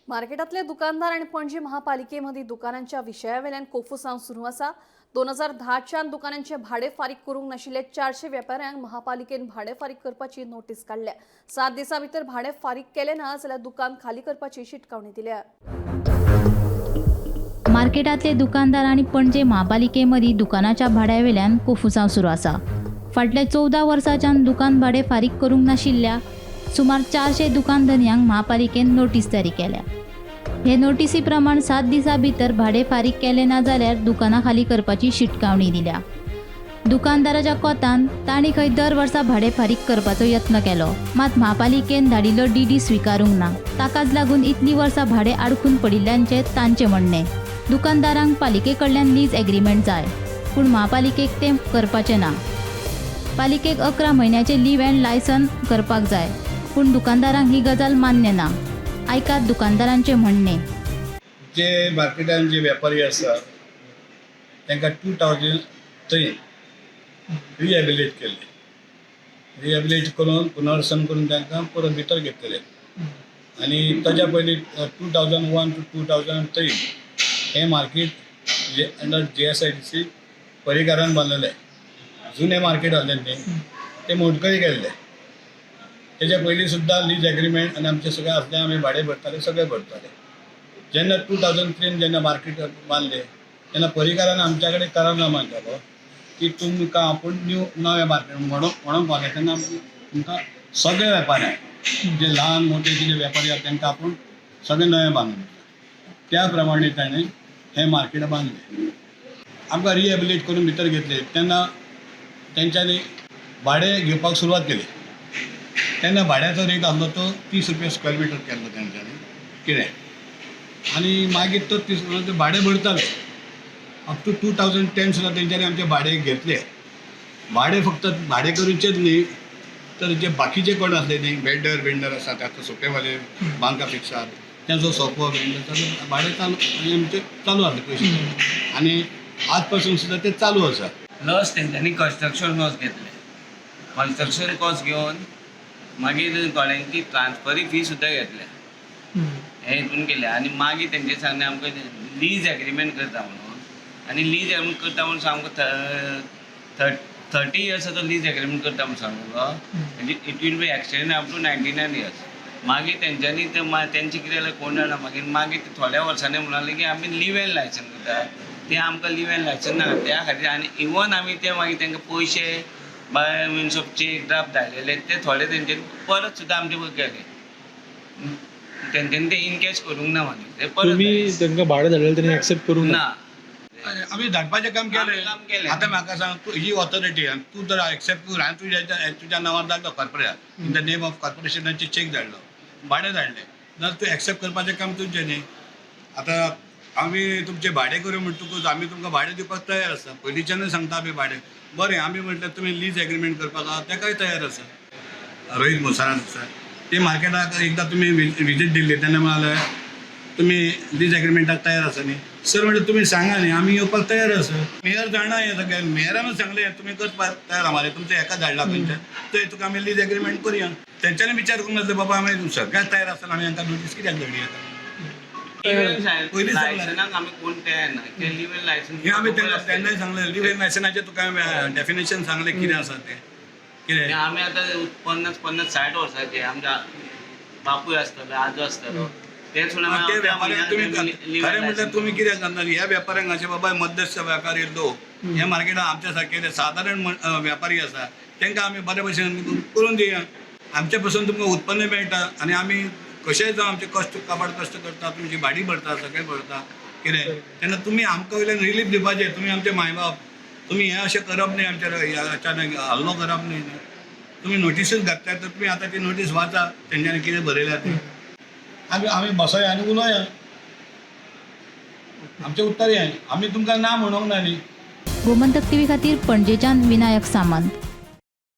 मार्केटातले दुकानदार आणि पणजी महापालिकेमध्ये दुकानांच्या विशयावेल्यान कोफुसांव सुरू आसा. 2010च्यान दुकानांचे भाडे फारीक करूंक नाशिल्ले 400 वेपाऱ्यांक महापालिकेन भाडे फारीक करपाची नोटीस काडल्या. 7 दिसां भितर भाडे फारीक केले ना जाल्यार दुकान खाली करपाची शिटकावणी दिल्या. मार्केटांतले दुकानदार आनी पणजे म्हापालिके मदीं दुकानाच्या भाड्या वेल्यान कोफुसांव सुरू आसा. फाटल्या 14 वर्सांच्यान दुकान भाडें फारीक करूंक नाशिल्ल्या सुमार 400 दुकान धनयांक म्हापालिकेन नोटीस जारी केल्या. हे नोटीसी प्रमाण 7 दिसां भितर भाडें फारीक केलें ना जाल्यार दुकानां खाली करपाची शिटकावणी दिल्या. दुकानदाराच्या कोतान तांणी खंय दर वर्सा भाडें फारीक करपाचो यत्न केलो, मात म्हापालिकेन धाडिल्लो डीडी स्विकारूंक ना. ताकाच लागून इतलीं वर्सां भाडें आडखून पडिल्ल्याचें तांचें म्हणणें. दुकानदारांक पालिके कडल्यान लीज एग्रीमेंट जाय, पूण म्हापालिकेक तें करपाचें ना. पालिकेक 11 म्हयन्याचें लीव अँड लायसन करपाक जाय, पूण दुकानदारांक ही गजाल मान्य ना. आयकात दुकानदारांचें म्हणणें. जे मार्केटान जे व्यापारी आसा तांकां 2003 रिहेबिलिट केल्ले. रिहेबिलिट करून पुनर्वसन करून तांकां परत भितर घेतलेले आनी ताच्या पयलीं 2001 टू 2003 हें मार्केट जे अंडर GSIDC पर्रीकारान बांदलेलें. जुनें मार्केट आहलें तें, तें मोडकळी गेल्लें. तेच्या पयलीं सुद्दां लीज एग्रीमेंट आनी आमचें सगळें आसलें. आमी भाडें भरताले, सगळें भरताले. जेन्ना 2003 जेन्ना मार्केट बांदलें तेन्ना पर्रीकारान आमच्या कडेन करारनामा केलो की तुमकां आपूण न्यू नवें मार्केट म्हणून म्हणून बांदलें. तेन्ना तुमकां सगळे वेपाऱ्यांक, जे ल्हान मोठे कितें वेपारी आसा, तांकां आपूण सगळें नवें बांदून दिता. त्या प्रमाणे ताणें हें मार्केट बांदलें. आमकां रिहेबिलिट करून भितर घेतले तेन्ना तेंच्यांनी भाडें घेवपाक सुरवात केली. तेन्ना भाड्याचो रेट आसलो तो 30 रुपया स्क्वेअर मिटर केल्लो तेंच्यांनी कितें आनी मागीर तो 30 रुपया ते भाडें भरताले अप टू 2010 सुद्दां तेंच्यांनी आमचें भाडें घेतलें. भाडें फक्त भाडें करूचेच न्ही, तर जे बाकीचे कोण आसले न्ही, वेंडर बिंडर आसा ते आतां सोपेवाले बांका फिक्सार, तेंचो सोपो वेंडर, ताचो भाडें चालू आनी आमचें चालू आसलें पयशे आनी आज पासून सुद्दां तें चालू आसा. प्लस तेंच्यांनी कन्स्ट्रक्शन कॉस्ट घेतले. कन्स्ट्रक्शन कॉस्ट घेवन मागीर थोड्यांची ट्रान्सफरी फी सुद्दां घेतल्या. हे हितून केले आनी मागीर तेंचे सांगलें आमकां लीज एग्रीमेंट करता म्हणून आनी लीज एग्रीमेंट करता म्हणून आमकां 30 इयर्साचो लीज एग्रीमेंट करता म्हणून सांगलो. म्हणजे it will be extend up to 99 years. मागीर तेंच्यांनी ते तेंचें कितें जालें कोण जाणा. मागीर मागीर ते थोड्या वर्सांनी म्हणाले की आमी लीव एन लायसन करता. ते आमकां लीव एन लायसन नाका त्या खातीर. आनी इवन आमी ते मागीर तांकां पयशे by means of cheque draft धाडलेले, ते थोडे तेंच्यांनी परत सुद्दां आमचे पळय केले. तेंच्यांनी ते इनकॅश करूंक ना. मागीर ते परत तुम्ही धाडले. तांकां भाडें धाडलेलें तेणी एक्सेप्ट करूंक ना? ना. आमी धाडपाचें काम आमी केलें. काम केलें. आतां म्हाका सांग तूं, ही ऑथॉरिटी आनी तूं जर एक्सेप्ट करून, हांवें तुज्या तुज्या नांवार धाडलो, corporation, in the name of कॉर्पोरेशनाचे check धाडलो, भाडें धाडलें, जाल्यार तूं एक्सेप्ट करपाचें काम तुजें न्ही. आतां आमी तुमचें भाडें करूं म्हणटकूच आमी तुमकां भाडें दिवपाक तयार आसा. पयलींच्यानूय सांगता आमी भाडें. बरें, आमी म्हटल्यार तुमी लीज एग्रीमेंट करपाक आहा, तेकाय तयार आसा. रोहीत मोसारात आसा ते मार्केटाक एकदां तुमी विजीट दिल्ली तेन्ना म्हणाले, तुमी लीज एग्रीमेंटाक तयार आसा न्ही सर? म्हणजे तुमी सांगा न्ही, आमी येवपाक तयार आसा. मेयर जाणा हें सगळें. मेयरानूच सांगलें, तुमी करपाक तयार आहा, तुमचें हेका धाडला खंयच्या थंय, तुका आमी लीज एग्रीमेंट करुया. तेंच्यांनी विचार करूंक नासलें, बाबा आमी सगळ्याक तयार आसतना आमी हांकां नोटीस कित्याक धाडया? पयलींच सांगलें. लायसनाक आमी कोण तयार ना. ते लिव्ह एन लायसन हें आमी तेंकां तेन्नाय सांगलें. लिव्ह इन लायसनाचें तुका डेफिनेशन सांगलें कितें आसा तें कितें. आमी आतां 50 50 60 वर्साचे. आमच्या बापूय आसतलो, आजो आसतलो, ते सुद्दां ते व्यापाऱ्यांक तुमी खरें म्हटल्यार तुमी कित्याक सांगता ह्या व्यापाऱ्यांक अशें, बाबा मध्यस्थ व्यापारी लोक ह्या मार्केटात आमच्या सारके सादारण व्यापारी आसा, तांकां आमी बरे भशेन करून दिया. आमच्या पासून तुमकां उत्पन्न मेळटा आनी आमी कशेंय जावं आमचे कश्ट काबाड कश्ट करता, तुमची भाडी भरता, सगळें भरता कितें, तेन्ना तुमी आमकां वयल्यान रिलीफ दिवपाचें. तुमी आमचे मायबाप. तुमी हें अशें करप न्ही. आमच्या अचानक हल्लो करप न्ही. तुमी नोटीसूच घातल्या तर तुमी आतां ती नोटीस वाचा, तेंच्यांनी कितें बरयल्या तें. आमी आमी बसोया आनी उलोया. आमचें उत्तर हें, आमी तुमकां ना म्हणूंक ना न्ही. गोमंतक टीव्ही खातीर पणजेच्यान विनायक सामंत.